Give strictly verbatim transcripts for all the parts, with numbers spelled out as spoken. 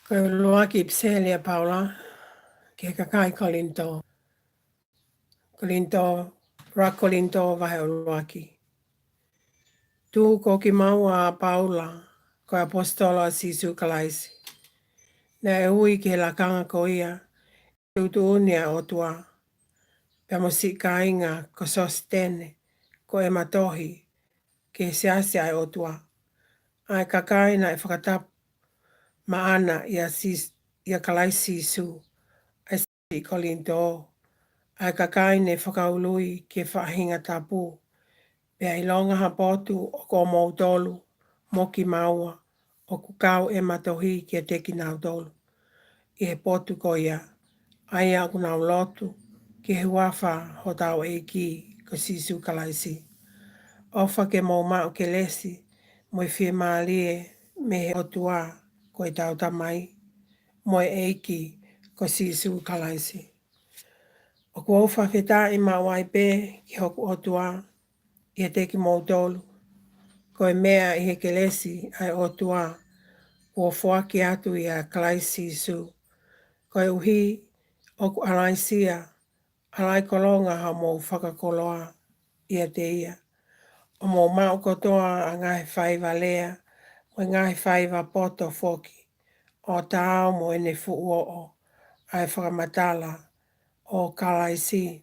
Ko e ʻuluaki ʻipiseli ʻa Paula ki he kakai Kolinitō. Kolinitō, ʻuluaki Kolinitō vahe ʻuluaki. Tuku ko kimaua ʻa Paula, ko e ʻaposetolo ʻa Sīsū Kalaisi, naʻe ui ki he lakanga ko ia ʻe tuʻutuʻuni ʻa e ʻOtua, pea mo siʻi kāinga ko Sositene, ko ʻema tohi, ki he siasi ʻa e ʻOtua, ʻa e kakai naʻe fakatapu maʻana ʻia Sīs-, ʻia Kalaisi Sīsū, ʻa e siʻi Kolinitō, ʻa e kakai ne fakaului ki he faʻahinga tapu, pea ʻilonga ha potu ʻoku ʻomoutolu mo kimaua, ʻoku kau ʻema tohi kiate kinautolu ʻi he potu ko ia, ʻa ia ʻoku nau lotu ki he huafa hotau ʻEiki ko Sīsū Kalaisi. ʻOfa ke mou maʻu kelesi mo e fiemālie mei he ʻOtua ko ʻetau Tamai, mo e ʻEiki ko Sīsū Kalaisi. ʻOku ou fakafetaʻi maʻu ai pē ki hoku ʻOtua ʻiate kimoutolu, ko e meʻa ʻi he kelesi ʻa e ʻOtua kuo foaki atu ʻia Kalaisi Sīsū, koeʻuhi ʻoku ʻalaisia, ʻalaikolonga hoʻomou fakakoloa ʻiate ia, ʻo mou maʻu kotoa ʻa e ngaahi faiva lea, mo e ngaahi faiva poto foki, ʻo taau mo ʻene fuʻu oʻo ʻa e fakamatala ʻo Kalaisi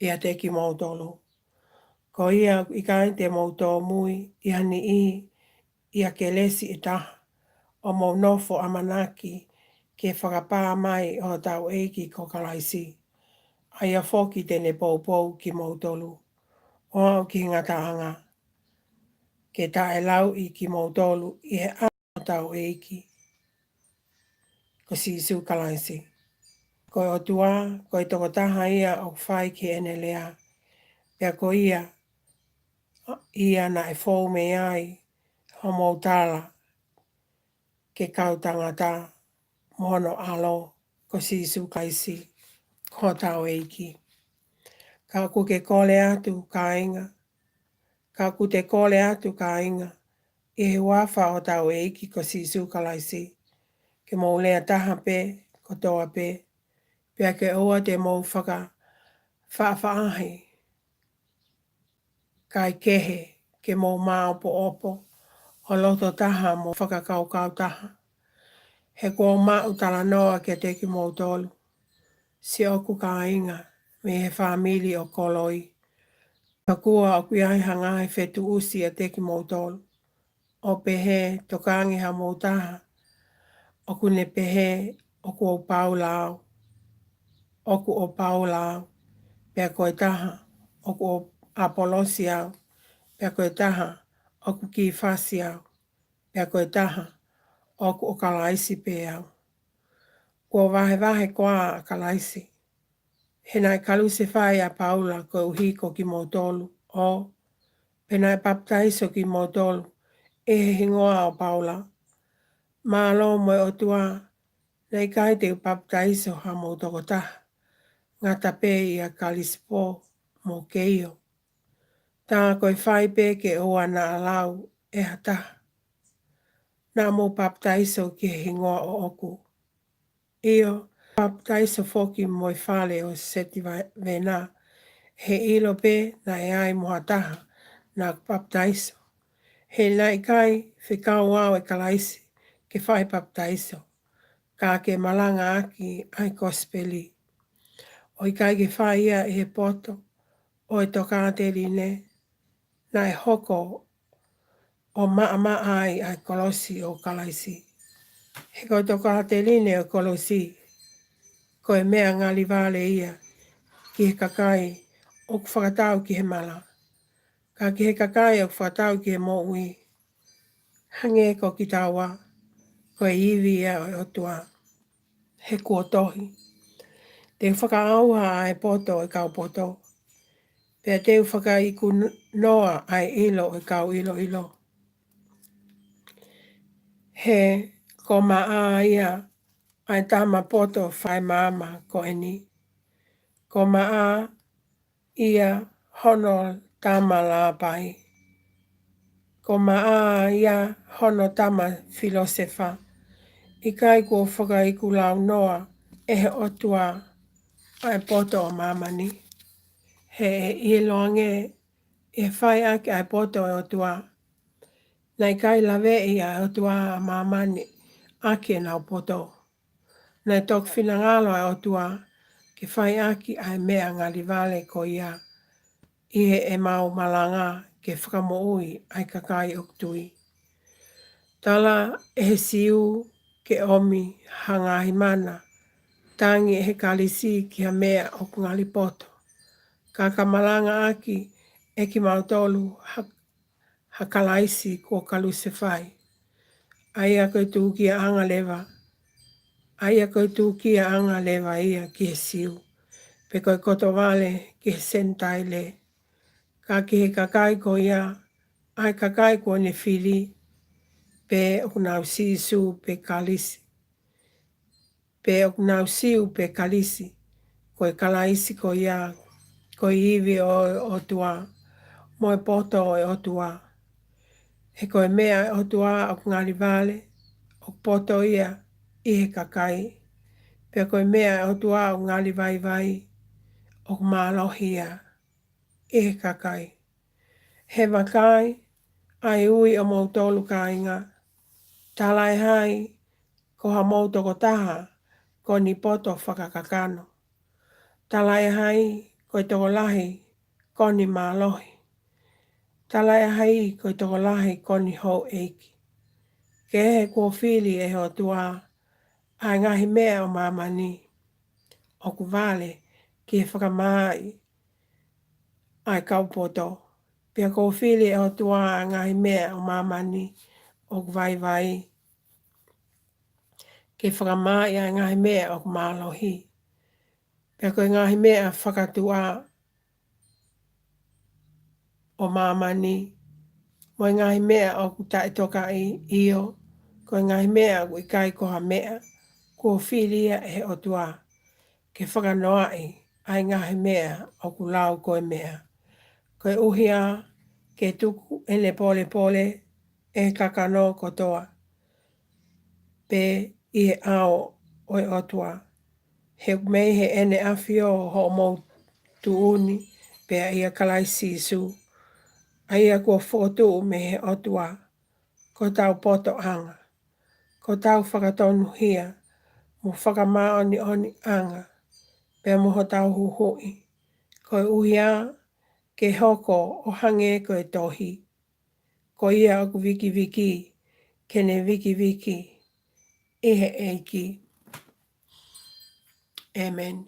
ʻiate kimoutolu. Ko ia ʻoku ʻikai te mou tōmui ʻi ha niʻihi ʻi ha kelesi ʻe taha, ʻo mou nofo ʻamanaki ki he fakapā mai ʻo hotau ʻEiki ko Kalaisi, ʻa ia foki te ne poupou kimoutolu ʻo aʻu ki he ngataʻanga, ke taʻelauʻi kimoutolu ʻi he ʻao ʻo hotau ʻEiki ko Sīsū Kalaisi. Ko e ʻOtua, ko e tokotaha ia ʻoku fai ki heʻene lea, pea ko ia ia naʻe fou mei ai hoʻomou tala ke kau tangata mo hono ʻAlo ko Sīsū Kalaisi, ko hotau ʻEiki. Ka ʻoku ke kole atu, kāinga, ka ʻoku te kole atu, kāinga, ʻi he huafa hotau ʻEiki ko Sīsū Kalaisi, ke mou lea taha pē kotoa pē, pea ke ʻoua te mou fakafaʻafaʻahi, kae kehe, ke mou māʻopoʻopo, ʻo loto taha mo fakakaukau taha. He kuo u maʻu talanoa kiate kimoutolu, siʻoku kāinga mei he fāmili ʻo Koloi, ka kuo ʻoku ʻi ai ha ngaahi fetuʻusi ʻiate kimoutolu, ʻo pehē, tokanga ki hamou taha, ʻoku ne pehē, ʻoku ʻo Paula au, ʻoku ʻo Paula au, pea ko e taha, ʻoku ʻo ʻApolosi au, pea ko e taha, ʻoku Kīfasi au, pea ko e taha, ʻoku ʻo Kalaisi pē au. Kuo vahevahe koā ʻa Kalaisi? He naʻe kalusefai ʻa Paula koeʻuhi ko kimoutolu, ʻo pe naʻe papitaiso kimoutolu ʻi he hingoa ʻo Paula? Mālō mo e ʻOtua, naʻe ʻikai te u papitaiso hamou tokotaha, ngata pē ʻia Kalisipo mo Keio. Tā ko e fai pē ke ʻoua naʻa lau ʻe ha taha, naʻa mou papitaiso ki he hingoa ʻoʻoku. ʻIo, papitaiso foki mo e fale ʻo Setivena, he ʻilo pē naʻe ʻi ai mo ha taha naʻa ku papitaiso. He naʻe ʻikai fekau au ʻe Kalaisi ke fai papitaiso, ka ke malangaʻaki ʻa e kosipeli. ʻO ʻikai ke fai ia ʻi he poto ʻo e tokāteline, naʻe hoko ʻo maʻamaʻa ai ʻa e kolosi ʻo Kalaisi. He ko e tokāteline ʻo e kolosi, ko e meʻa ngalivale ia ki he kakai ʻoku fakatau ki he mala, ka ki he kakai ʻoku fakatau ki he moʻui, hangē ko kitaua, ko e ivi ia ʻo e ʻOtua. He kuo tohi, te u fakaʻauha ʻa e poto ʻo e kau poto, pea te u fakaikunoa ʻa e ʻilo ʻo e kau ʻiloʻilo. He ko maʻa ia ʻa e tama poto fai maama ko eni. Ko maʻa ia hono tama lāpai. Ko maʻa ia hono tama filosefa. ʻIkai kuo fakaikulau noa ʻe he ʻOtua ʻa e poto ʻo māmani? He ʻi he loange ʻi he fai ʻaki ʻa e poto ʻo e ʻOtua, naʻe ʻikai laveʻi ʻa e ʻOtua ʻa māmani ʻaki ʻenau poto. Naʻe toki finangalo ʻa e ʻOtua ke fai ʻaki ʻa e meʻa ngalivale ko ia ʻi heʻemau malanga ke fakamoʻui ʻa e kakai ʻoku tui. Tala ʻe he Siu ke ʻomi ha ngaahi mana, tangi ʻe he Kalisi ki ha meʻa ʻoku ngali poto, ka ka malanga ʻaki ʻe kimautolu ha, ha Kalaisi kuo kalusefai, ʻa ia ko e tūkiaʻanga leva, ʻa ia ko e tūkiaʻanga leva ia ki he Siu, pe ko e kotovale ki he Senitaile. Ka ki he kakai ko ia, ʻa e kakai kuo ne fili, pe ʻoku nau Sīsū pe Kalisi, pe ʻoku nau Siu pe Kalisi, ko e Kalaisi ko ia, ko e ivi ʻo e ʻOtua, mo e poto ʻo e ʻOtua. He ko e meʻa ʻa e ʻOtua ʻoku ngalivale, ʻoku poto ia ʻi he kakai. Pea ko e meʻa ʻa e ʻOtua ʻoku ngali vaivai, ʻoku mālohi ia ʻi he kakai. He vakai, ʻa e ui ʻomoutolu kāinga, talaʻehai ko hamou tokotaha ko eni poto fakakakano. Talaʻehai ko e tokolahi ko eni mālohi. Talaʻehai ko e tokolahi ko eni houʻeiki. Kehe kuo fili ʻe he ʻOtua ʻa e ngaahi meʻa ʻo māmani, ʻoku vale ke fakamaaʻi ʻa e kau poto. Pea kuo fili ʻe he ʻOtua ʻa e ngaahi meʻa ʻo māmani, ʻoku vaivai, ke fakamaaʻi ʻa e ngaahi meʻa ʻoku mālohi. Pea ko e ngaahi meʻa fakatuʻa ʻo māmani, mo e ngaahi meʻa ʻoku taʻetokaʻi, ʻio, ko e ngaahi meʻa ʻoku ʻikai ko ha meʻa, kuo fili ia ʻe he ʻOtua ke fakanoaʻi ʻa e ngaahi meʻa ʻoku lau ko e meʻa, koeʻuhi ke tuku ʻene polepole ʻe he kakano kotoa pē ʻi he ʻao ʻo e ʻOtua. He ʻoku mei heʻene ʻAfio hoʻomou tuʻu ni, pea ʻia Kalaisi Sīsū, ʻa ia kuo fokotuʻu mei he ʻOtua, ko hotau potoʻanga, ko hotau fakatonuhia mo fakamāʻoniʻoniʻanga, pea mo hotau huhuʻi, koeʻuhi ke hoko ʻo hangē ko e tohi, ko ia ʻoku vikiviki, ke ne vikiviki ʻi he ʻEiki. ʻĒmeni.